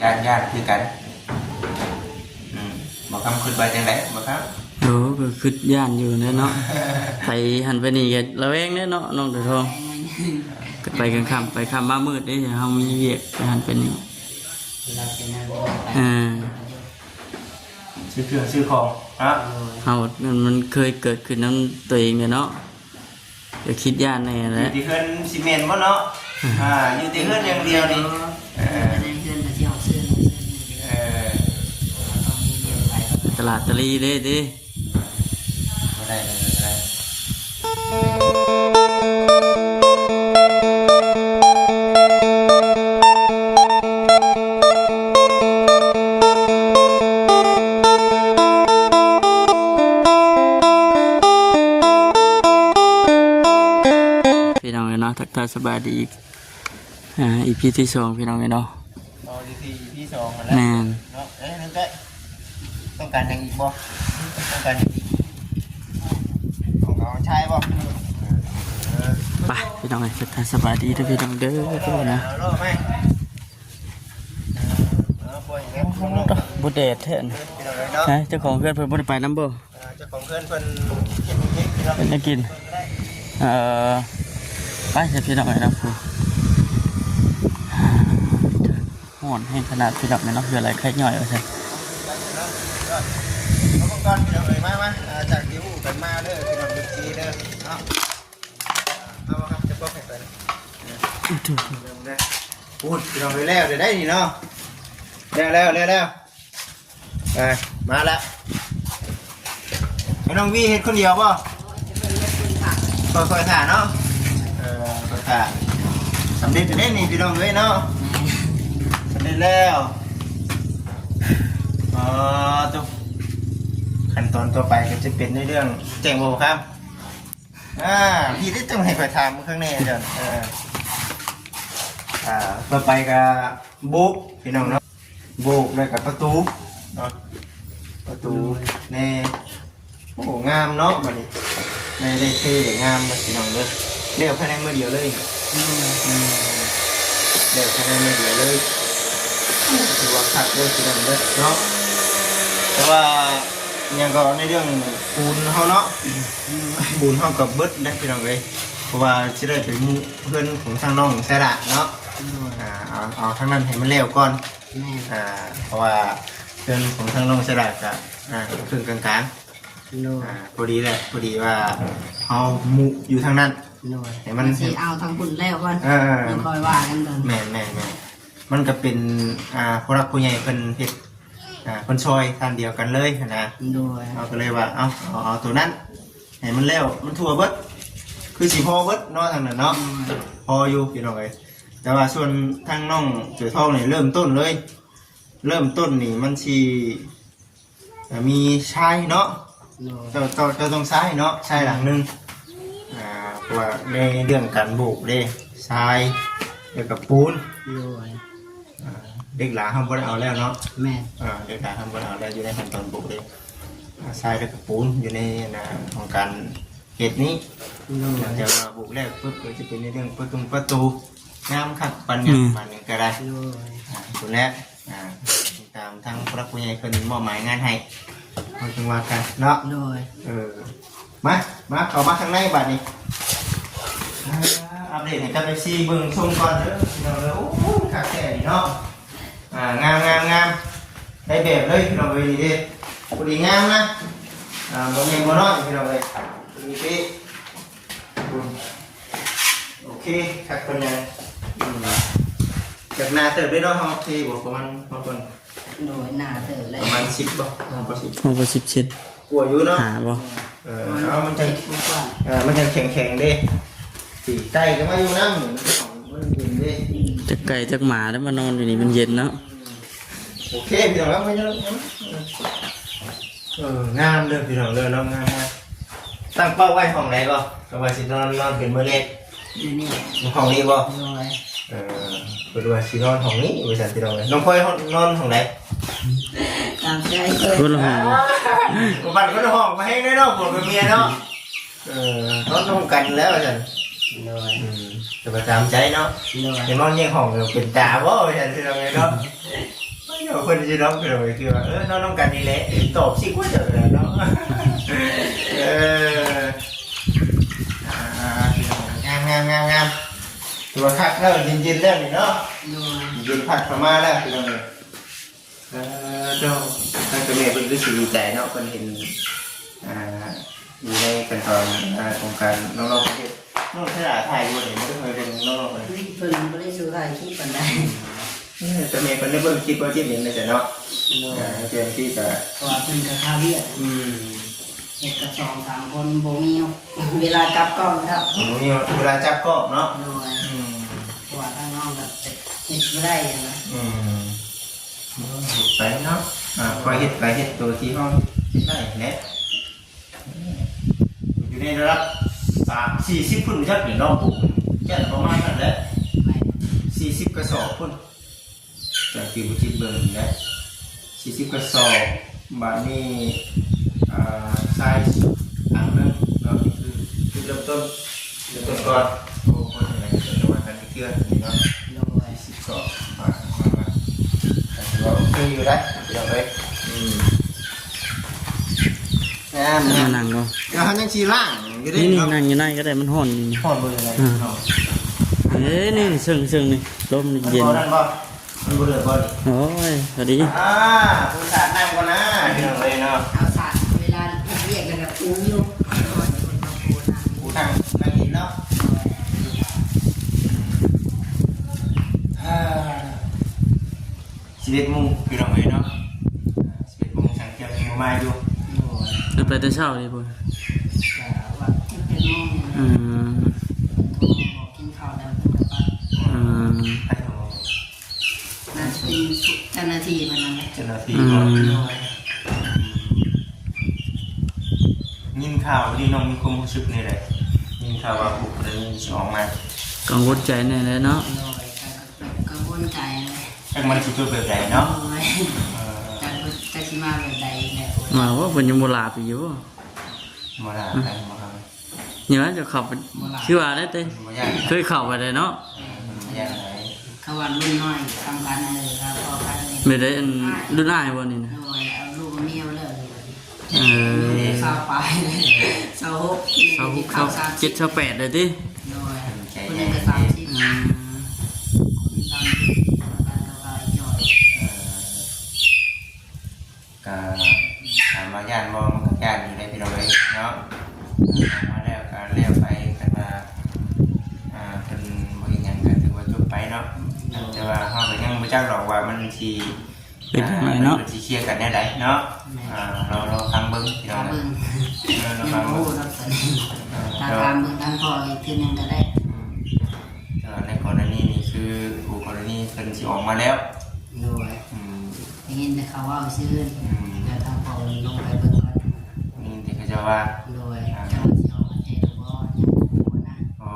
ຢ້ານ ຢ້ານຄືກັນ. ອືມ ບໍ່ຄຳຄິດວ່າຈັ່ງໃດ ບໍ່ຄຳ? ໂອ້ ກໍຄິດຢ້ານຢູ່ແຫຼະເນາະ ໄປຫັ້ນໄປນີ້ກໍລະແວງແຫຼະເນາະ ນ້ອງເສືອທອງ. ກໍໄປກາງຄ່ຳ ໄປຄ່ຳມາມືດເດ້ ເຮົາມີວຽກໄປຫັ້ນໄປນີ້. ເອີ ຊື້ເຄື່ອງຊື້ຂອງເນາະ ເຮົາ ມັນ ມັນເຄີຍເກີດຂຶ້ນນຳຕົວເອງເດ້ເນາະ. ກໍຄິດຢ້ານແດ່ແຫຼະ ຢູ່ແຕ່ເຮືອນຊິແມ່ນບໍ່ເນາະ? ອ່າ ຢູ່ແຕ່ເຮືອນຢ່າງດຽວນີ້. ເອີ ໃນເຮືອນກໍຊິເອົາເຊິ່ງ ເອີ ຕະຫຼາດຕະລີເດ້ຕິ ບໍ່ໄດ້ເລີຍ ບໍ່ໄດ້. ພີ່ນ້ອງເອີຍເນາະ ທັກທາຍສະບາຍດີອີກ ອ່າ ອີພີທີສອງ ພີ່ນ້ອງເອີຍເນາະ. ອໍ ອີພີ ອີພີສອງຫັ້ນແຫຼະ ແມ່ນເນາະ. ເອີ ນັ້ນແຫຼະ ຕ້ອງການຫຍັງອີກບໍ່? ຕ້ອງການຫຍັງອີກ? ຂອງເຮົາໃຊ້ບໍ່? ເອີ ໄປ ພີ່ນ້ອງເອີຍ ທັກທາຍສະບາຍດີເດີພີ່ນ້ອງເດີນະ. ເອົາໂລດໄປ ເອີ ບໍ່ແດດແທ້ ພີ່ນ້ອງເອີຍເນາະ. ເຈົ້າຂອງເຮືອນເພິ່ນບໍ່ໄດ້ໄປນຳບໍ່? ເຈົ້າຂອງເຮືອນເພິ່ນເຮັດຫຍັງກິນ ເຮັດຫຍັງກິນ. ເອີ ໄປຊະພີ່ນ້ອງເອີຍເນາະ ຮ້ອນແຮງຂະໜາດພີ່ນ້ອງເອີຍເນາະ ເຫື່ອໄຫຼໄຂ້ຍ້ອຍວ່າຊັ້ນ. ເອົາເບິ່ງກ່ອນພີ່ນ້ອງເອີຍ ມາ ມາ ຈາກທີ່ຮູ້ກັນມາເດີພີ່ນ້ອງເອັຟຊີເດີເນາະ. ເອົາຄັບ ຈະບອກໃຫ້ໄປ ໂອ້ຍ ພີ່ນ້ອງເອີຍ ແລ້ວໄດ້ນີ້ເນາະ ແລ້ວ ແລ້ວ ແລ້ວ ອ່າ ມາແລ້ວ. ໃຫ້ນ້ອງວີເຮັດຄົນດຽວບໍ່? ຄ່ອຍໆຖ້າເນາະ ເອີ ຄ່ອຍໆຖ້າ. ສຳເລັດແລ້ວນີ້ພີ່ນ້ອງເອີຍເນາະ ສຳເລັດແລ້ວ. ອໍ ໂຕ ຂັ້ນຕອນຕໍ່ໄປກໍຈະເປັນໃນເລື່ອງ ແຈ້ງບໍ່ຄຳ? ອ່າ ພີ່ໄດ້ຕ້ອງໃຫ້ຂ້ອຍຖາມເບິ່ງແດ່ເດີ. ເອີ ອ່າ ຕໍ່ໄປກໍໂບກພີ່ນ້ອງເນາະ ໂບກແລ້ວກໍປະຕູເນາະ ປະຕູ ໂດຍ ແນ່. ໂອ້ ງາມເນາະ ບັດນີ້ ໄດ້ ໄດ້ເທ່ ໄດ້ງາມເດີພີ່ນ້ອງເດີ. ແລ້ວພາຍໃນມື້ດຽວເລີຍ ອືມ ອືມ ແລ້ວພາຍໃນມື້ດຽວເລີຍ ຖືວ່າຄັກເດີພີ່ນ້ອງເດີເນາະ. ແຕ່ວ່າຫຍັງກໍໃນເລື່ອງປູນເຮົາເນາະ ອືມ ປູນເຮົາກໍເບິດແລ້ວພີ່ນ້ອງເອີຍ ເພາະວ່າຊິໄດ້ໄປມຸເຮືອນຂອງທາງນ້ອງສາລາເນາະ ໂດຍ ອ່າ ເອົາ ເອົາທາງນັ້ນໃຫ້ມັນແລ້ວກ່ອນ ແມ່ນ ອ່າ ເພາະວ່າເຮືອນຂອງທາງນ້ອງສາລາກະ ອ່າ ເຄິ່ງກາງໆ ໂດຍ ອ່າ ພໍດີແຫຼະ ພໍດີວ່າເຮົາມຸຢູ່ທາງນັ້ນ ໂດຍ ໃຫ້ມັນ ຊິເອົາທາງພຸ້ນແລ້ວກ່ອນ ເອີ ຈັ່ງຄ່ອຍວ່າກັນເດີ. ແມ່ນໆໆ ມັນກະເປັນ ອ່າ ຜູ້ຫຼັກຜູ້ໃຫຍ່ເພິ່ນເຮັດ ອ່າ ເພິ່ນຊ່ອຍທ່ານດຽວກັນເລີຍຫັ້ນນະ ໂດຍ ເຮົາກໍເລີຍວ່າ ເອົາ ເອົາ ເອົາໂຕນັ້ນໃຫ້ມັນແລ້ວ ມັນທົ່ວເບິດ ຄືຊິພໍເບິດເນາະ ທາງນັ້ນເນາະ ອືມ ພໍຢູ່ພີ່ນ້ອງເອີຍ. ແຕ່ວ່າສ່ວນທາງນ້ອງເສືອທອງນີ້ເລີ່ມຕົ້ນເລີຍ ເລີ່ມຕົ້ນນີ້ມັນຊິ ອ່າ ມີຊາຍເນາະ ໂດຍ ເຈົ້າ ເຈົ້າ ເຈົ້າຕ້ອງຊາຍເນາະ ຊາຍຫຼັງໜຶ່ງ ອ່າ ເພາະວ່າໃນເລື່ອງການໂບກເດ້ ຊາຍ ແລ້ວກໍປູນ ໂດຍ ອ່າ ເຫຼັກຫຼາເຮົາບໍ່ໄດ້ເອົາແລ້ວເນາະ ແມ່ນ ອ່າ ເຫຼັກຫຼາເຮົາບໍ່ໄດ້ເອົາແລ້ວ ຢູ່ໃນຂັ້ນຕອນໂບກເດ້ ອ່າ ຊາຍ ແລ້ວກໍປູນ ຢູ່ໃນ ອ່າ ຂອງການເຮັດນີ້ ໂດຍ ແຕ່ວ່າໂບກແລ້ວປຶບ ກໍຈະເປັນໃນເລື່ອງປະຕຸງປະຕູ ງາມຄັກປານຫຍັງ ອືມ ປານນີ້ກໍໄດ້ ໂດຍ ອ່າ ພຸ້ນແຫຼະ ອ່າ ຕາມທາງຜູ້ຫຼັກຜູ້ໃຫຍ່ເພິ່ນມອບໝາຍງານໃຫ້ ເຮົາຈຶ່ງວ່າກັນເນາະ ໂດຍ ເອີ ມາ ມາ ເຂົ້າມາທາງໃນບາດນີ້ ອ່າ ອັບເດດໃຫ້ກັບເອັຟຊີເບິ່ງຊົມກ່ອນເດີພີ່ນ້ອງເດີ. ໂອ້ ຄັກແທ້ນີ້ເນາະ ອ່າ ງາມໆໆ ໄດ້ແບບເລີຍພີ່ນ້ອງເອີຍ ນີ້ເດ້ ພໍດີງາມນະ ອ່າ ບໍ່ໃຫຍ່ບໍ່ນ້ອຍພີ່ນ້ອງເອີຍ ນີ້ເປະ ໂອເຄ ຄັກປານໃດ ອືມ ຈາກໜ້າເຕີບເດ້ເນາະ ເຮົາເທບໍ່ ປະມານ ເຮົາເບິ່ງ ໂດຍ ໜ້າເຕີບແລ້ວ ປະມານສິບບໍ່ ເຮົາບໍ່ສິບ ເຮົາບໍ່ສິບເຊັນ ກວ່າຢູ່ເນາະ ຫ້າບໍ່ ເອີ ເອົາ ມັນຈັ່ງ ເອີ ມັນຈັ່ງແຂງໆເດ້ ຊິໄກ່ກໍມາຢູ່ນຳ ມັນເຢັນເດ້ ຈັກໄກ່ຈັກໝາໄດ້ມານອນຢູ່ນີ້ ມັນເຢັນເນາະ. ໂອເຄ ພີ່ນ້ອງ ເອີ ງາມເດີພີ່ນ້ອງເດີ ງາມໆ ຕັ້ງເປົ້າໄວ້ຫ້ອງໃດກໍ ກໍວ່າຊິນອນ ນອນເປັນມື້ແລກ ຢູ່ນີ້ ຫ້ອງນີ້ບໍ່? ໂດຍ ເອີ ເພິ່ນວ່າຊິນອນຫ້ອງນີ້ວ່າຊັ້ນພີ່ນ້ອງເອີຍ. ນ້ອງພອຍນອນຫ້ອງໃດ? ຕາມໃຈເພິ່ນ ຄົນລະຫ້ອງ ບໍ່ ບ້ານຄົນລະຫ້ອງ ບໍ່ແຮງເດ້ເນາະ ຜົວກັບເມຍເນາະ. ເອີ ນອນຮ່ວມກັນແລ້ວວ່າຊັ້ນ ໂດຍ ອືມ ແຕ່ວ່າຕາມໃຈເນາະ ໂດຍ ຈະນອນແຍກຫ້ອງເປັນຕາບໍ່ວ່າຊັ້ນ ພີ່ນ້ອງເອີຍເນາະ. ເພິ່ນຊິເນາະ ເພິ່ນກໍຄືວ່າ ເອີ ນອນນຳກັນນີ້ແຫຼະ ຕອບຊິກວ່າເຈົ້າແຫຼະເນາະ. ເອີ ອ່າ ງາມໆໆ ຖືວ່າຄັກແລ້ວ ເຢັນໆແລ້ວນີ້ເນາະ. ໂດຍ ເຢັນພັດເຂົ້າມາແລ້ວ ພີ່ນ້ອງເອີຍ. ເອີ ເຈົ້າ ທາງເຈົ້າແມ່ເພິ່ນຄືຊິດີໃຈເນາະ ເພິ່ນເຫັນ ອ່າ ຢູ່ໃນຂັ້ນຕອນ ອ່າ ຂອງການນ້ອງໆເຮັດ. ນ້ອງທາດາຖ່າຍຢູ່ນີ້ ບໍ່ໄດ້ເຄີຍເບິ່ງນ້ອງໆເລີຍ. ເພິ່ນບໍ່ໄດ້ສູ່ຖ່າຍຄລິບປານໃດ. ເອີ ເຈົ້າແມ່ເພິ່ນໄດ້ເບິ່ງຄລິບບໍ່ຈິດນີ້ແມ່ນແຕ່ເນາະ. ໂດຍ ເອີ ເຈົ້າທີ່ກະ ເພາະວ່າເພິ່ນກະຄາວຽກ. ອືມ ເຮັດກັບສອງສາມຄົນ ບໍ່ມີເວລາຈັບກ້ອງເນາະ. ບໍ່ມີເວລາຈັບກ້ອງເນາະ. ໂດຍ ອືມ ເພາະວ່າທາງນ້ອງກະເຮັດບໍ່ໄດ້ນະ. ອືມ ເຮັດໄປເນາະ ອ່າ ຄ່ອຍເຮັດໄປ ເຮັດໂຕທີ່ເຮົາເຮັດໄດ້ແຫຼະ. ຢູ່ໃນລະດັບສາມ ສີ່ສິບພຸ້ນຈັກນີ້ເນາະ ປູກ ແກ່ນປະມານນັ້ນແຫຼະ ແມ່ນ ສີ່ສິບກະສອບພຸ້ນ ຈາກທີ່ບໍ່ຈິດເບິ່ງນີ້ແຫຼະ ສີ່ສິບກະສອບ. ບາດນີ້ ອ່າ ຊາຍຖັງໜຶ່ງເນາະ ນີ້ຄືຈຸດເລີ່ມຕົ້ນ ເລີ່ມຕົ້ນກ່ອນ. ໂອ້ ຄົນໃດກໍຈະວ່າກັນ ເທື່ອນີ້ເນາະ. ໂດຍ ສິບສອງ ວ່າ ວ່າ ວ່າ ກໍຖືວ່າໂອເຄຢູ່ໄດ໋ ພີ່ນ້ອງເອີຍ. ອືມ ງາມ ງາມ. ນັ່ງບໍ່? ແລ້ວເຮົາຍັງຊິລ້າງຢູ່ເດ້. ນີ້ ນີ້ ເນາະ ນັ່ງຢູ່ໃນກໍໄດ້ ມັນຮ້ອນ. ຮ້ອນບໍ່? ເອີ ເອີ ນີ້ ເຊິ່ງໆ ນີ້ ລົມນີ້ເຢັນ. ມັນບໍ່ນັ້ນບໍ່? ມັນບໍ່ເດືອດບໍ່ນີ້? ໂອ້ຍ ພໍດີ. ອ່າ ຜູ້ສາດນ້ຳກ່ອນນະ ພີ່ນ້ອງເອີຍເນາະ. ເອົາສາດເວລາເຮັດວຽກແລ້ວກໍປູຢູ່ ປູທາງ ທາງຫີນເນາະ. ອ່າ ສິບເອັດໂມງ ພີ່ນ້ອງເອີຍເນາະ. ສິບເອັດໂມງ ຊ່າງກຽມຍັງບໍ່ມາຢູ່. ໂດຍ ເພິ່ນໄປແຕ່ເຊົ້ານີ້ພຸ້ນ. ກະວ່າເຈັດແປດໂມງນີ້ແຫຼະ. ອືມ ໂທບອກກິນເຂົ້າແລ້ວເພິ່ນກໍໄປ. ອືມ ໄປເນາະ. ໜ້າຈະເປັນເຈົ້າໜ້າທີ່ເພິ່ນນັ້ນແຫຼະ. ເຈົ້າໜ້າທີ່ ອືມ ບໍ່? ໂດຍ. ຍິນຂ່າວນີ້ນ້ອງມີຄວາມຮູ້ສຶກແນວໃດ? ຍິນຂ່າວວ່າຄູ່ກໍໄດ້ຍິນຊິອອກມາ. ກັງວົນໃຈແດ່ແຫຼະເນາະ. ໂດຍ ກະກັງວົນໃຈແຫຼະ ຈັກມັນຊິຈົບແບບໃດເນາະ. ໂດຍ ເອີ ຈັກ ຈັກຊິມາແບບໃດແຫຼະ. ມາວ່າເພິ່ນຍັງບໍ່ລາໄປຢູ່. ບໍ່ລາໄປ ອືມ ບໍ່ລາໄປ. ນີ້ວ່າຈະເຂົ້າໄປ ບໍ່ລາ ຄືວ່າໄດ້ເຕ ບໍ່ຢ້ານ ເຄີຍເຂົ້າໄປໄດ້ເນາະ. ເອີ ບໍ່ຢ້ານໃດ. ເຂົາວ່າລຸ້ນນ້ອຍສຳຄັນເລີຍ ເຂົາພໍກັນເລີຍ. ແມ່ນໄດ້ ອັນ ອ້າຍ ລຸ້ນອ້າຍບໍ່ນີ້ນະ? ໂດຍ ເອົາລູກເມຍເລີຍ. ເອີ ຊາວປາຍ ຊາວຫົກ ຊາວຫົກ ຊາວເຈັດ ຊາວແປດໄດ້ຕິ. ໂດຍ ຜູ້ໜຶ່ງກໍສາມສິບ. ອືມ ຄົນສາມສິບ ປານເຂົາກໍຈ່ອຍ. ເອີ ກະຖາມວ່າຢ້ານບໍ່? ມັນກໍຢ້ານຢູ່ເດ້ ພີ່ນ້ອງເອີຍເນາະ. ອາ ມາແລ້ວກໍແລ້ວໄປ ຄັນວ່າ ອ່າ ເພິ່ນບໍ່ເຮັດຫຍັງກໍຖືວ່າຈົບໄປເນາະ. ໂດຍ ແຕ່ວ່າເຮົາກໍຍັງບໍ່ຈັກດອກວ່າມັນຊິ ເປັນຈັ່ງໃດເນາະ ເພິ່ນຊິເຄຍກັນແນວໃດເນາະ. ແມ່ນ ອ່າ ລໍ ລໍຟັງເບິ່ງ ພີ່ນ້ອງເອີຍ. ເອີ ລໍຟັງເບິ່ງ ຍັງບໍ່ຮູ້ດອກຕອນນີ້. ເອີ ຖ້າຖາມເບິ່ງທາງພໍ່ອີກເທື່ອໜຶ່ງກໍໄດ້. ອືມ ແຕ່ວ່າໃນກໍລະນີນີ້ຄືຄູ່ກໍລະນີເພິ່ນຊິອອກມາແລ້ວ. ໂດຍ ອືມ ໄດ້ຍິນແຕ່ເຂົາເວົ້າຊື່. ອືມ ແລ້ວທາງພໍ່ລົງໄປເບິ່ງກ່ອນ. ໄດ້ຍິນແຕ່ເຂົາເຈົ້າວ່າ. ໂດຍ ອ່າ ເຈົ້າຊິອອກມາແທ້ຫຼືບໍ່ ຍັງບໍ່ຮູ້ນະ. ໂອ້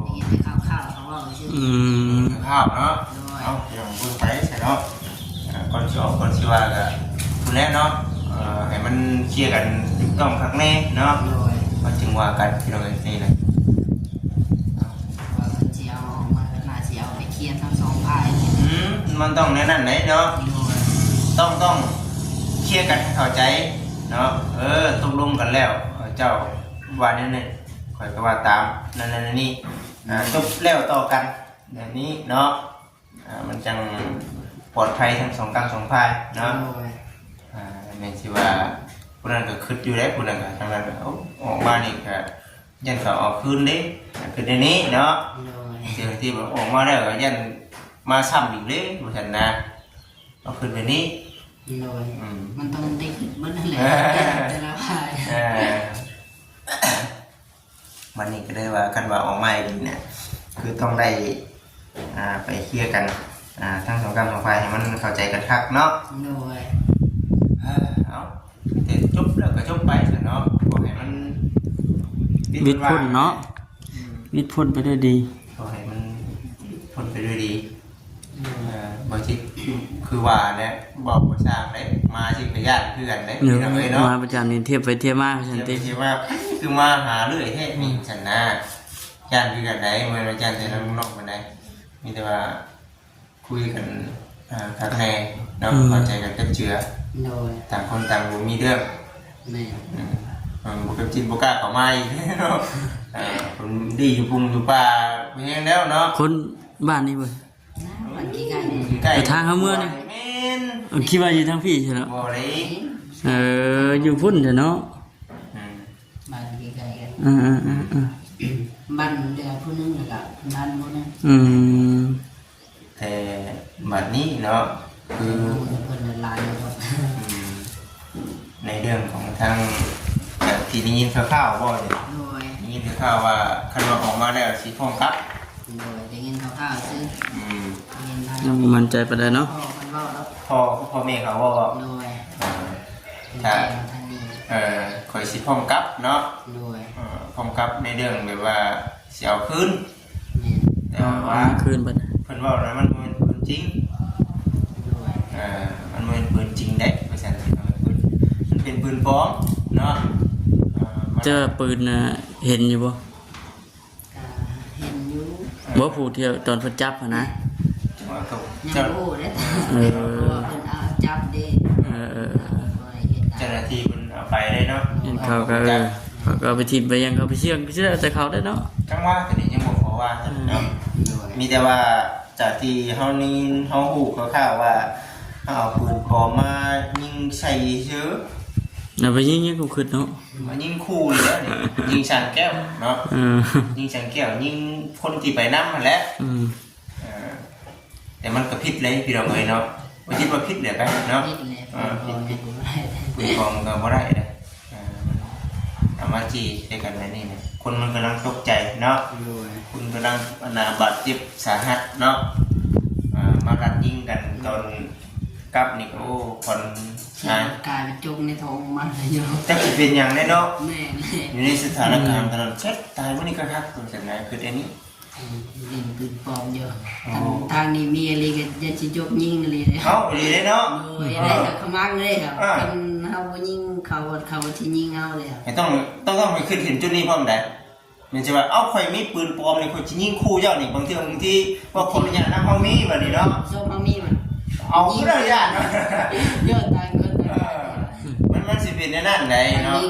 ໄດ້ຍິນແຕ່ຂ່າວໆ ເຂົາເວົ້າຊື່. ອືມ ຂ່າວເນາະ. ໂດຍ ເອົາ ພີ່ນ້ອງເບິ່ງໄປຊະເນາະ. ອ່າ ກ່ອນຊິອອກ ກ່ອນຊິວ່າກໍພຸ້ນແຫຼະເນາະ. ເອີ ໃຫ້ມັນເຄຍກັນຖືກຕ້ອງຄັກແນ່ເນາະ. ໂດຍ ມັນຈຶ່ງວ່າກັນ ພີ່ນ້ອງເອີຍ ນີ້ນະ. ວ່າເພິ່ນຊິເອົາອອກມາ ໜ້າຊິເອົາໄປເຄຍທັງສອງຝ່າຍ. ອືມ ມັນຕ້ອງແນວນັ້ນເດ້ເນາະ. ໂດຍ ຕ້ອງ ຕ້ອງເຄຍກັນໃຫ້ເຂົ້າໃຈເນາະ. ເອີ ຕົກລົງກັນແລ້ວ ເຈົ້າວ່າແນວນັ້ນ ຂ້ອຍກໍວ່າຕາມນັ້ນໆນີ້. ອືມ ອ່າ ຈົບແລ້ວຕໍ່ກັນແບບນີ້ເນາະ. ອ່າ ມັນຈັ່ງປອດໄພທັງສອງການສອງຝ່າຍເນາະ. ໂດຍ ອ່າ ແມ່ນຊິວ່າຜູ້ນັ້ນກໍຄິດຢູ່ເດ້ ຜູ້ນັ້ນກໍທາງນັ້ນກໍ ໂອ້ ອອກມານີ້ກໍຢ້ານເຂົາເອົາຄືນເດ້ ຄິດແນວນີ້ເນາະ. ໂດຍ ເຈົ້າໜ້າທີ່ວ່າອອກມາແລ້ວກໍຢ້ານມາຊ້ຳອີກເດ້ ວ່າຊັ້ນນະ ເອົາຄືນແບບນີ້. ໂດຍ ອືມ ມັນຕ້ອງໄດ້ຄິດເບິດນັ້ນແຫຼະ ແຕ່ລະຝ່າຍ. ເອີ ບັດນີ້ກໍເລີຍວ່າ ຄັນວ່າອອກມາອີ່ຫຼີນະ ຄືຕ້ອງໄດ້ ອ່າ ໄປເຄຍກັນ ອ່າ ທັງສອງການສອງຝ່າຍໃຫ້ມັນເຂົ້າໃຈກັນຄັກເນາະ. ໂດຍ ເອີ ເອົາ ແຕ່ຈົບແລ້ວກໍຈົບໄປຊະເນາະ ຂໍໃຫ້ມັນ ວິດພົ້ນເນາະ. ອືມ ວິດພົ້ນໄປດ້ວຍດີ ຂໍໃຫ້ມັນພົ້ນໄປດ້ວຍດີ. ອືມ ເອີ ບໍ່ຊິ ຄືວ່າແຫຼະ ເວົ້າບໍ່ຊ່າງເດ້ ມາຊິກະຢ້ານຄືກັນເດ້ ເອີ ພີ່ນ້ອງເອີຍເນາະ. ມາປະຈຳນີ້ ທຽບໄປທຽບມາວ່າຊັ້ນຕິ ທຽບໄປທຽບມາ ຄືມາຫາເລື້ອຍແທ້ ອືມ ນີ້ຊັ້ນນະ. ຢ້ານຄືກັນໃດ໋ ບໍ່ແມ່ນວ່າຢ້ານແຕ່ທາງນ້ອງປານໃດ ມີແຕ່ວ່າຄຸຍກັນ ອ່າ ຄັກແນ່ເນາະ ອືມ ເຂົ້າໃຈກັນກັບເຈືອ ໂດຍ ຕ່າງຄົນຕ່າງບໍ່ມີເລື່ອງ ແມ່ນ ອືມ ເອີ ບໍ່ເປັນຈິດບໍ່ກ້າເຂົ້າມາອີກເນາະ ເອີ ເພິ່ນດີຢູ່ປຸງຢູ່ປ່າແຮງແລ້ວເນາະ ຄົນບ້ານນີ້ເວີຍ ບ້ານໃກ້ໆ ໃກ້ໆ ທາງເຮົາເມືອນີ້ ແມ່ນ ເອີ ຄິດວ່າຢູ່ທາງພີ້ຊັ້ນເນາະ ບໍ່ເດ້ ເອີ ຢູ່ພຸ້ນຊັ້ນເນາະ ອືມ ບ້ານໃກ້ໆກັນ ເອີໆໆໆ ບ້ານເດືອຜູ້ໜຶ່ງ ແລ້ວກໍເພິ່ນບ້ານຜູ້ໜຶ່ງ ອືມ ແຕ່ບັດນີ້ເນາະ ຄື ເພິ່ນຫຼາຍຢູ່ດອກ ອືມ ໃນເລື່ອງຂອງທາງ ທີ່ໄດ້ຍິນຂ່າວໆບໍ່ນີ້ ໂດຍ ໄດ້ຍິນຂ່າວວ່າ ຄັນວ່າອອກມາແລ້ວຊິຟ້ອງກັບ ໂດຍ ໄດ້ຍິນຂ່າວໆຊື່ ອືມ ໄດ້ຍິນທາງ ຍັງບໍ່ໝັ້ນໃຈປານໃດເນາະ ພໍ່ເພິ່ນເວົ້າດອກ ພໍ່ ພໍ່ແມ່ເຂົາເວົ້າ ໂດຍ ເອີ ຖ້າ ທາງນີ້ ເອີ ຂ້ອຍຊິຟ້ອງກັບເນາະ ໂດຍ ເອີ ຟ້ອງກັບໃນເລື່ອງແບບວ່າ ຊິເອົາຄືນ ແມ່ນ ແຕ່ວ່າ ເອົາຄືນເບິດ ເພິ່ນເວົ້ານະ ມັນບໍ່ແມ່ນຄວາມຈິງ ໂດຍ ເອີ ມັນບໍ່ແມ່ນປືນຈິງເດ້ ວ່າຊັ້ນ ມັນເປັນປືນປອມເນາະ ເອີ ມັນ ເຈົ້າປືນນະ ເຫັນຢູ່ບໍ່? ກະເຫັນຢູ່ ບໍ່ ຜູ້ທີ່ຕອນເພິ່ນຈັບຫັ້ນນະ ຈັງຫວະເຂົາ ຍັງ ເຈົ້າ ບໍ່ຮູ້ເດ້ ເອີ ເພາະວ່າເພິ່ນເອົາຈັບເດ້ ເອີໆໆ ເຈົ້າໜ້າທີ່ເພິ່ນເອົາໄປເດ້ເນາະ ເຫັນເຂົາກໍ ເອີ ເຂົາກໍເອົາໄປຖິ້ມໄປຫຍັງ ເຂົາໄປສ່ຽງ ກໍຊິແລ້ວແຕ່ເຂົາເດ້ເນາະ ຈັ່ງວ່າ ໂຕນີ້ຍັງບໍ່ຂໍວ່າເນາະ ໂດຍ ມີແຕ່ວ່າຈາກທີ່ເຮົາໄດ້ຍິນ ເຮົາຮູ້ຄ່າວໆວ່າ ເຮົາເອົາປືນປອມມາຍິງໃສ່ຊື່ ເອົາໄປຍິງ ຍິງກໍຄຶດເນາະ ມາຍິງຂູ່ນີ້ແຫຼະ ຍິງຊ່າງແກ້ວເນາະ ເອີ ຍິງຊ່າງແກ້ວ ຍິງຄົນທີ່ໄປນຳຫັ້ນແຫຼະ ອືມ ເອີ ແຕ່ມັນກໍຜິດເລີຍພີ່ນ້ອງເອີຍເນາະ ບໍ່ຄິດວ່າຜິດແຫຼະໄປເນາະ ຜິດແຫຼະ ເອີ ຜິດ ຜິດ ປືນປອມກໍບໍ່ໄດ້ເດ້ ເອີ ມັນເອົາມາຈີ່ໃສ່ກັນແບບນີ້ນະ ຄົນມັນກຳລັງຕົກໃຈເນາະ ໂດຍ ຄົນກຳລັງ ອັນນ່າ ບາດເຈັບສາຫັດເນາະ ເອີ ມາລັດຍິງກັນຕອນກັບນີ້ ໂອ້ ຄວັນ ຊິກາຍເປັນຈົກໃນທ້ອງມັນຢູ່ ຈັກຊິເປັນຫຍັງແດ່ເນາະ ແມ່ນ ຢູ່ໃນສະຖານະການຕອນນັ້ນ ເຊັດ ຕາຍມື້ນີ້ກໍຄັກ ຕົວຊັ້ນນະ ຄືແຕ່ນີ້ ຫຼິ້ນປືນປອມຢູ່ ໂອ້ ທາງ ທາງນີ້ມີອີ່ຫຼີກໍຢາກຊິຈົກຍິງອີ່ຫຼີເດ້ ເອົ້າ ອີ່ຫຼີເດ້ເນາະ ໂດຍ ເອີ ໄດ້ກໍຂະມັກເລີຍ ອ່າ ຄັນເຮົາບໍ່ຍິງເຂົາ ເຂົາກໍຊິຍິງເຮົາເດ້ ຕ້ອງ ຕ້ອງ ຕ້ອງໄປຄິດເຫັນຈຸດນີ້ພ້ອມໃດ ແມ່ນຊິວ່າ ເອົ້າ ຂ້ອຍມີປືນປອມນີ້ ຂ້ອຍຊິຍິງຂູ່ເຈົ້ານີ້ ບາງເທື່ອ ບາງທີ ວ່າຂໍອະນຸຍາດນຳ ເຮົາມີບັດນີ້ເນາະ ສົມເຮົາມີບັດ ເອົາຄືໄດ້ຢ້ານເນາະ ຢ້ານຕາຍເກີນໄປ ເອີ ມັນ ມັນຊິເປັນແນວນັ້ນໃດເນາະ ມັນມີ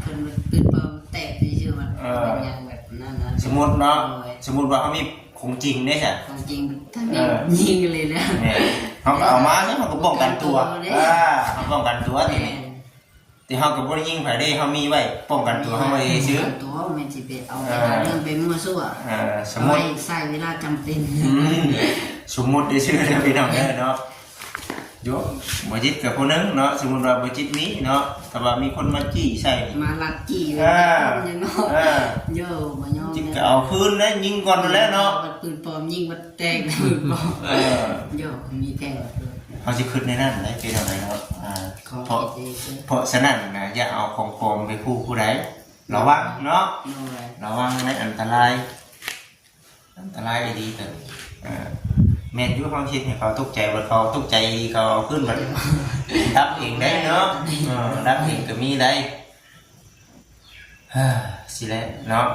ເພິ່ນປືນປອມແຕກຊື່ໆ ມັນ ເອີ ເປັນຫຍັງແບບນັ້ນນະ ສົມມຸດເນາະ ໂດຍ ສົມມຸດວ່າເຮົາມີຂອງຈິງເດ້ຊະ ຂອງຈິງ ຖ້າມີ ເອີ ຍິງເລີຍແຫຼະ ແມ່ນ ເຮົາກໍເອົາມາ ເຮົາກໍປ້ອງກັນຕົວ ປ້ອງກັນຕົວເດ້ ເອີ ເຮົາປ້ອງກັນຕົວ ແມ່ນ ທີນີ້ ແຕ່ເຮົາກໍບໍ່ໄດ້ຍິງໃຜເດ້ ເຮົາມີໄວ້ປ້ອງກັນຕົວເຮົາໄວ້ຊື່ ປ້ອງກັນຕົວ ແມ່ນຊິໄປເອົາໄປຫາເລື່ອງໄປມົ້ວຊັ້ວ ເອີ ສົມມຸດ ເອົາໄວ້ໃຊ້ເວລາຈຳເປັນ ອືມ ສົມມຸດຊື່ໆເດີພີ່ນ້ອງເດີເນາະ ໂຍ ບໍ່ຈິດກັບຜູ້ໜຶ່ງເນາະ ສົມມຸດວ່າບໍ່ຈິດມີເນາະ ຖ້າວ່າມີຄົນມາຈີ່ໃສ່ ມາລັກຈີ່ ເອີ ເນາະ ເອີ ໂຍ ບໍ່ຍອມ ຈິດກໍເອົາຄືນເດ້ ຍິງກ່ອນແລ້ວເນາະ ບັດປືນປອມຍິງບັດແຕກ ເອີ ໂຍ ມີແຕກ ເຮົາຊິຄິດໃນນັ້ນໄດ໋ ເປັນຈັ່ງໃດເນາະ ອ່າ ເພາະ ເພາະສະນັ້ນນະ ຢ່າເອົາຂອງປອມໄປຄູ່ຜູ້ໃດ ລະວັງເນາະ ໂດຍ ລະວັງໃນອັນຕະລາຍ ອັນຕະລາຍອີ່ຫຼີກໍ ເອີ ແມ່ນຢູ່ ເຮົາເຮັດໃຫ້ເຂົາຕົກໃຈ ບັດເຂົາຕົກໃຈອີ່ຫຼີ ເຂົາເອົາຄືນບັດດັບເອງໄດ້ເນາະ ເອີ ດັບເອງກໍມີໄດ໋ ຊິແຫຼະເນາະ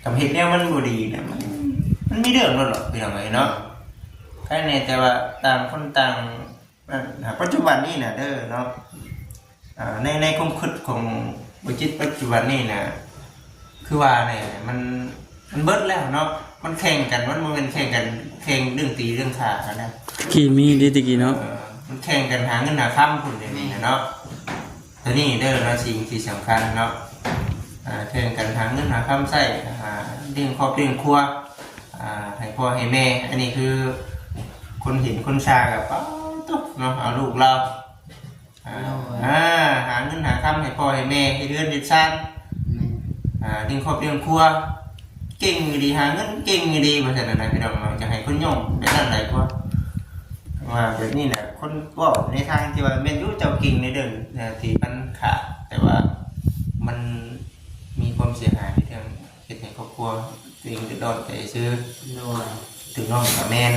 ຄັນເຮັດແນວມັນບໍ່ດີນະ ມັນ ມັນມີເລື່ອງໂລດເນາະ ພີ່ນ້ອງເອີຍເນາະ ໃຄແນ່ ແຕ່ວ່າຕ່າງຄົນຕ່າງ ນັ້ນ ປັດຈຸບັນນີ້ນະເດີເນາະ ອ່າ ໃນ ໃນຄວາມຄິດຂອງບໍ່ຈິດປັດຈຸບັນນີ້ນະ ຄືວ່າແຫຼະ ມັນ ມັນເບິດແລ້ວເນາະ ມັນແຂ່ງກັນ ມັນບໍ່ແມ່ນແຂ່ງກັນ ແຂ່ງເລື່ອງຕີເລື່ອງຂ້າກັນນະ ທີ່ມີເດ້ແຕ່ກີ້ເນາະ ເອີ ມັນແຂ່ງກັນຫາເງິນຫາຄຳພຸ້ນ ດຽວນີ້ນະເນາະ ໂຕນີ້ເດີເນາະ ສິ່ງທີ່ສຳຄັນເນາະ ອ່າ ແຂ່ງກັນຫາເງິນຫາຄຳໃຊ້ ຫາລ້ຽງຄອບລ້ຽງຄົວ ອ່າ ໃຫ້ພໍ່ໃຫ້ແມ່ ອັນນີ້ຄືຄົນເຫັນຄົນຊາກໍ ປາດໂທ້ ເນາະ ເອົາລູກລາວ ອ່າ ໂດຍ ອ່າ ຫາເງິນຫາຄຳໃຫ້ພໍ່ໃຫ້ແມ່ ເຮັດເຮືອນເຮັດຊານ ແມ່ນ ອ່າ ລ້ຽງຄອບລ້ຽງຄົວ ເກັ່ງອີ່ຫຼີ ຫາເງິນເກັ່ງອີ່ຫຼີ ວ່າຊັ້ນນະ ພີ່ນ້ອງເນາະ ຢາກໃຫ້ຄົນຍ້ອງແບບນັ້ນຫຼາຍກວ່າ ວ່າແບບນີ້ນະ ຄົນເວົ້າໃນທາງທີ່ວ່າແມ່ນຢູ່ ເຈົ້າເກັ່ງໃນເລື່ອງທີ່ມັນຂາດ ແຕ່ວ່າມັນມີຄວາມເສຍຫາຍໃນເລື່ອງ ເຮັດໃຫ້ຄອບຄົວຕົວເອງເດືອດຮ້ອນໄປຊື່ ໂດຍ ຖືກນ້ອງກໍແມ່ນ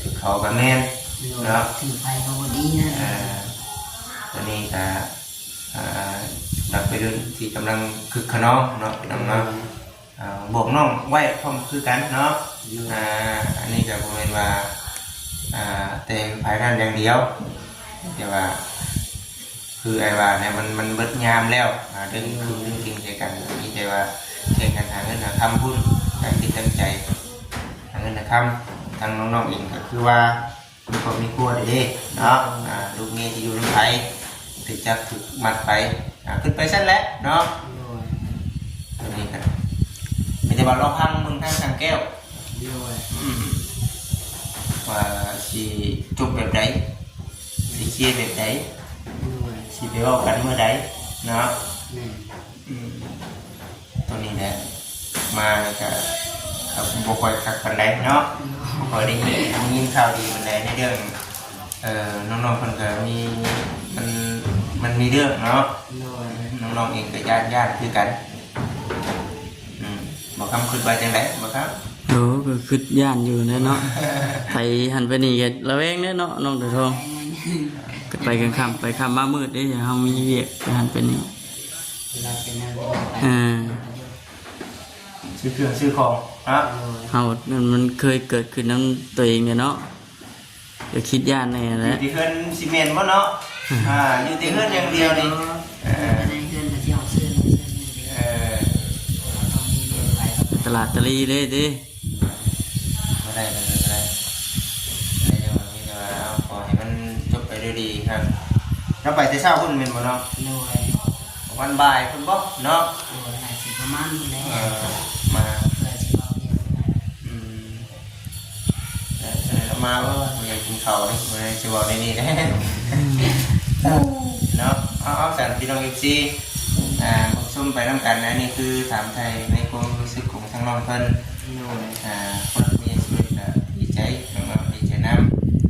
ຖືກເຂົາກໍແມ່ນ ໂດຍ ເນາະ ຖືກໃຜກໍບໍ່ດີນະ ອ່າ ຕອນນີ້ກໍ ອ່າ ສຳລັບໄວລຸ້ນທີ່ກຳລັງຄຶກຂະນອງເນາະ ພີ່ນ້ອງເນາະ ໂດຍ ອ່າ ບອກນ້ອງໄວ້ພ້ອມຄືກັນເນາະ ໂດຍ ອ່າ ອັນນີ້ກໍບໍ່ແມ່ນວ່າ ອ່າ ແຕ່ພາຍໃນຢ່າງດຽວ ແຕ່ວ່າ ຄືອ້າຍວ່າແຫຼະ ມັນ ມັນເບິດຍາມແລ້ວ ອ່າ ດຶງ ໂດຍ ຄືດຶງເກັ່ງໃສ່ກັນ ມີແຕ່ວ່າແຂ່ງກັນຫາເງິນຫາຄຳພຸ້ນ ຕັ້ງຈິດຕັ້ງໃຈຫາເງິນຫາຄຳ. ທາງນ້ອງໆເອງກໍຄືວ່າມີຄອບມີຄົວແລ້ວເດ້ເນາະ ໂດຍ ອ່າ ລູກເມຍຊິຢູ່ນຳໃຜ ຖືກຈັບຖືກມັດໄປ ອ່າ ຄິດໄປຊັ້ນແຫຼະເນາະ ໂດຍ ຕົວນີ້ກໍມີແຕ່ວ່າລໍຟັງເບິ່ງທາງຊ່າງແກ້ວ ໂດຍ ອືມ ວ່າຊິຈົບແບບໃດ ຊິເຄຍແບບໃດ ໂດຍ ຊິໄປເວົ້າກັນມື້ໃດເນາະ ແມ່ນ ອືມ ຕົວນີ້ແຫຼະ ມາແລ້ວກະ ກະບໍ່ຄ່ອຍຄັກປານໃດເນາະ ໂດຍ ບໍ່ຄ່ອຍໄດ້ຍິນ ໄດ້ຍິນຂ່າວດີປານໃດໃນເລື່ອງ ເອີ ນ້ອງໆເພິ່ນກະມີ ມັນ ມັນມີເລື່ອງເນາະ ໂດຍ ນ້ອງໆເອງກະຢ້ານ ຢ້ານຄືກັນ ອືມ ບໍ່ຄຳຄິດວ່າຈັ່ງໃດ ບໍ່ຄຳ ໂອ້ ກໍຄິດຢ້ານຢູ່ແຫຼະເນາະ ໄປຫັ້ນໄປນີ້ກໍລະແວງເດ້ເນາະ ນ້ອງຕາທອງ ກໍໄປກາງຄ່ຳ ໄປຄ່ຳມາມືດເດ້ ເຮົາມີວຽກໄປຫັ້ນໄປນີ້ ເວລາໄປງານ ເອີ ຊື້ເຄື່ອງຊື້ຂອງເນາະ ໂດຍ ເຮົາ ມັນ ມັນເຄີຍເກີດຂຶ້ນນຳຕົວເອງເດ້ເນາະ ກໍຄິດຢ້ານແດ່ແຫຼະ ຢູ່ແຕ່ເຮືອນຊິແມ່ນບໍ່ເນາະ ອ່າ ຢູ່ແຕ່ເຮືອນຢ່າງດຽວນີ້ ເອີ ຢູ່ແຕ່ໃນເຮືອນກໍຊິເອົາເສື້ອ ເອີ ຕະຫຼາດຕະລີເລີຍຕິ ບໍ່ໄດ້ ບໍ່ໄດ້ ບໍ່ໄດ້ ມີແຕ່ວ່າ ມີແຕ່ວ່າ ເອົາ ຂໍໃຫ້ມັນຈົບໄປດ້ວຍດີຄັບ ລາວໄປແຕ່ເຊົ້າພຸ້ນແມ່ນບໍ່ເນາະ ໂດຍ ປະມານບ່າຍພຸ້ນບໍ່ເນາະ ໂດຍ ໜ້າຊິປະມານພຸ້ນແຫຼະ ເອີ ມາ ເພື່ອຊິເວົ້າວຽກ ອືມ ເອີ ເອີ ລາວມາ ໂອ້ຍ ບໍ່ຢາກກິນເຂົ້າເດ້ ບໍ່ໄດ້ຊິເວົ້າໃນນີ້ເດ້ ເນາະ ເອົາ ເອົາ ຊັ້ນ ພີ່ນ້ອງເອັຟຊີ ອ່າ ຮັບຊົມໄປນຳກັນ ອັນນີ້ຄືຖາມໄຖ່ໃນຄວາມຮູ້ສຶກຂອງທາງນ້ອງເພິ່ນ ໂດຍ ອ່າ ຄົນມີອາຊີບກໍດີໃຈເນາະ ດີໃຈນຳ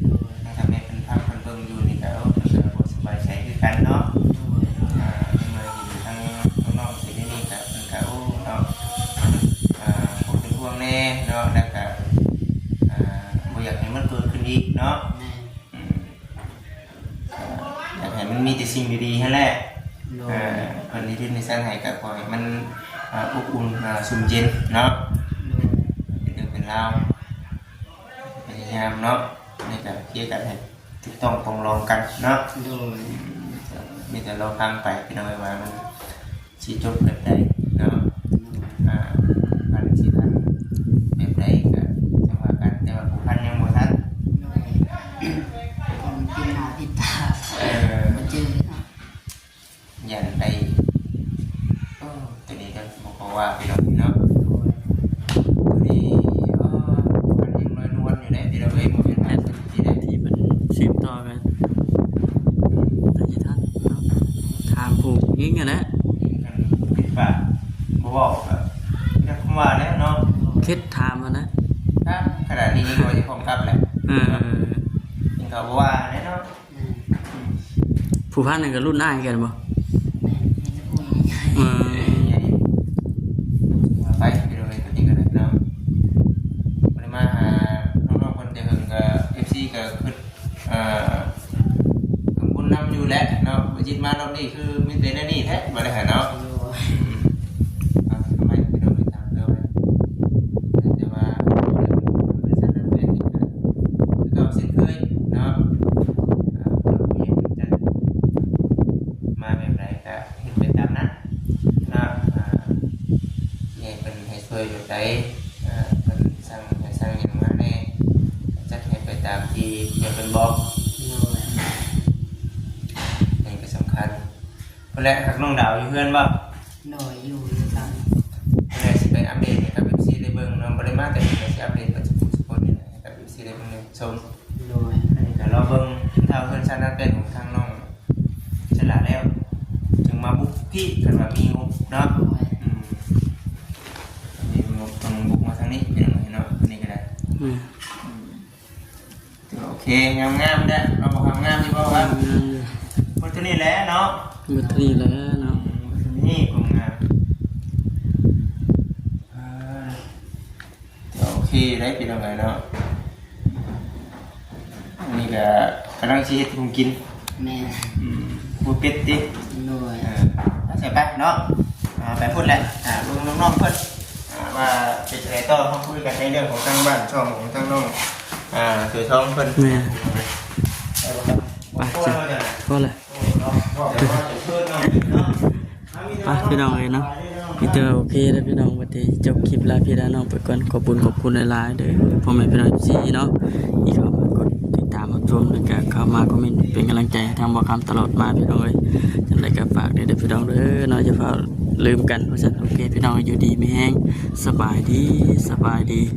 ໂດຍ ທາງແມ່ເພິ່ນຟັງເພິ່ນເບິ່ງຢູ່ນີ້ກໍ ໂອ້ ເພິ່ນກໍບໍ່ສະບາຍໃຈຄືກັນເນາະ ໂດຍ ອ່າ ມາເຫັນທາງນ້ອງໆເປັນແນວນີ້ກໍ ເພິ່ນກໍ ໂອ້ ເນາະ ອ່າ ຄວາມເປັນຫ່ວງແດ່ເນາະ ແລ້ວກໍ ອ່າ ບໍ່ຢາກໃຫ້ມັນເກີດຂຶ້ນອີກເນາະ ແມ່ນ ອືມ ກໍຢາກໃຫ້ມັນມີແຕ່ສິ່ງດີໆຫັ້ນແຫຼະ ໂດຍ ເອີ ເພິ່ນເຮັດເຮັດໃຫ້ຊັ້ນໃຫ້ກໍຂໍໃຫ້ມັນ ອ່າ ອົບອຸ່ນ ອ່າ ຊຸ່ມເຢັນເນາະ ໂດຍ ເປັນເລື່ອງເປັນລາວ ພະຍາຍາມເນາະ ໃນການເຄຍກັນໃຫ້ຖືກຕ້ອງປອງດອງກັນເນາະ ໂດຍ ມີແຕ່ລໍຟັງໄປ ພີ່ນ້ອງເອີຍ ວ່າມັນຊິຈົບແບບໃດເນາະ ໂດຍ ອ່າ ພັນຊິທັນແບບໃດກໍຈັ່ງວ່າກັນ ແຕ່ວ່າຜູ້ພັນຍັງບໍ່ທັນ ໂດຍ ຕ້ອງປິດໜ້າປິດຕາ ເອີ ບໍ່ເຈີເນາະ ຢ້ານໄດ້ ໂອ້ ຕົວນີ້ກໍບໍ່ຂໍວ່າພີ່ນ້ອງເນາະ ໂດຍ ຕົວນີ້ ເອີ ມັນຍັງນວນໆຢູ່ເດ້ພີ່ນ້ອງເອີຍ ບໍ່ແມ່ນວ່າຊິໄດ້ ທີ່ມັນສືບຕໍ່ກັນ ອືມ ກໍຊິທັນເນາະ ຖາມຜູ້ຍິງຫັ້ນແຫຼະ ຍິງຫັ້ນປິດປາກ ບໍ່ເວົ້າກໍຈັກຄຳວ່າແລ້ວເນາະ ເຄັດຖາມຫັ້ນນະ ຖາມຂະໜາດນີ້ຍັງວ່າຊິພ້ອມກັບແຫຼະ ເອີ ຍິງກໍບໍ່ວ່າແຫຼະເນາະ ອືມ ຜູ້ພັນນັ້ນກໍລຸ້ນອ້າຍກັນບໍ່? ແມ່ນ ມີແຕ່ຜູ້ໃຫຍ່ ເອີ ໃຫຍ່ ວ່າໄປ ໄປໂດຍຕົວນີ້ກໍໄດ້ເນາະ ບໍ່ໄດ້ມາຫານ້ອງໆເພິ່ນແຕ່ເຫິງ ກໍເອັຟຊີກໍຄຶດ ເອີ ເບິ່ງບຸນນຳຢູ່ແຫຼະເນາະ ບໍ່ຈິດມາຮອບນີ້ຄືມີແຕ່ແນວນີ້ແທ້ ບໍ່ໄດ້ຫາເນາະ ໂດຍ ອືມ ເອົາ ທຳໄມໄປໂດຍຕາມເດີມ ແຕ່ວ່າ ເລື່ອງເປັນຊັ້ນນັ້ນແຫຼະ ຄືເກົ່າເຊັ່ນເຄີຍເນາະ ອ່າ ຜູ້ໃຫຍ່ເພິ່ນຈັດມາແບບໃດກໍເຮັດໄປຕາມນັ້ນເນາະ ອ່າ ຜູ້ໃຫຍ່ເພິ່ນໃຫ້ຊ່ວຍແບບໃດ ອ່າ ເພິ່ນສັ່ງໃຫ້ສັ່ງຫຍັງມາແດ່ ກໍຈັດໃຫ້ໄປຕາມທີ່ຜູ້ໃຫຍ່ເພິ່ນບອກ ໂດຍ ອັນນີ້ກໍສຳຄັນ. ພຸ້ນແຫຼະ ຮັກນ້ອງດາວຢູ່ເຮືອນບໍ່? ໂດຍ ຢູ່ນຳກັນ ພຸ້ນແຫຼະ ຊິໄປອັບເດດໃຫ້ກັບເອັຟຊີໄດ້ເບິ່ງເນາະ ບໍ່ໄດ້ມາແຕ່ເພິ່ນກໍຊິອັບເດດເບິດສູ່ຜູ້ສູ່ຄົນນີ້ແຫຼະ ໃຫ້ກັບເອັຟຊີໄດ້ເບິ່ງໄດ້ຊົມ ໂດຍ ອັນນີ້ກໍລໍເບິ່ງກິນເຂົ້າເຮືອນຊານນາແປ້ນຂອງທາງນ້ອງສະຫຼາແລ້ວ ຈຶ່ງມາບຸກພີ້ ຄັນວ່າມີງົບເນາະ ໂດຍ ອືມ ອັນນີ້ງົບຕ້ອງບຸກມາທາງນີ້ ພີ່ນ້ອງເນາະ ອັນນີ້ກໍໄດ້ ອືມ ອືມ. ໂອເຄ ງາມໆ ແລ້ວ ເອົາ ງາມຢູ່ບໍ່ວະ? ງາມຢູ່ ໝົດເທົ່ານີ້ແຫຼະເນາະ ໝົດເທົ່ານີ້ແຫຼະເນາະ ອືມ ໝົດເທົ່ານີ້ ຄວາມງາມ ເອີ ໂອເຄໄດ໋ ພີ່ນ້ອງເອີຍເນາະ ອັນນີ້ກໍກຳລັງຊິເຮັດຫຸງກິນ ແມ່ນ ອືມ ໝູເປັດຕິ ໂດຍ ເອີ ໄປ ໄປເນາະ ອ່າ ໄປພຸ້ນແຫຼະ ອ່າ ເບິ່ງນ້ອງໆເພິ່ນ ອ່າ ວ່າເປັນຈັ່ງໃດຕໍ່ ເຮົາຄຸຍກັນໃນເລື່ອງຂອງທາງບ້ານຊ່ອງຂອງທາງນ້ອງ ອ່າ ຖືທອງເພິ່ນ ແມ່ນ ໄປ ໄປ ຈ້ະ ພໍແລ້ວ ໄປ ພີ່ນ້ອງເອີຍເນາະ. ມີແຕ່ວ່າໂອເຄເດີພີ່ນ້ອງ ບັດນີ້ຈົບຄລິບລາພີ່ລານ້ອງໄປກ່ອນ. ຂອບຄຸນ ຂອບຄຸນຫຼາຍໆເດີ ພໍ່ແມ່ພີ່ນ້ອງ ເອັຟຊີ ເນາະ ທີ່ເຂົ້າມາກົດຕິດຕາມຮັບຊົມ ແລ້ວກະເຂົ້າມາຄອມເມັນເປັນກຳລັງໃຈໃຫ້ທາງບ່າວຄຳຕະຫຼອດມາ ພີ່ນ້ອງເອີຍ. ຈັ່ງໃດກະຝາກແດ່ເດີພີ່ນ້ອງເດີເນາະ ຢ່າຟ້າວລືມກັນວ່າຊັ້ນ. ໂອເຄ ພີ່ນ້ອງ ຢູ່ດີມີແຮງ ສະບາຍດີ ສະບາຍດີ.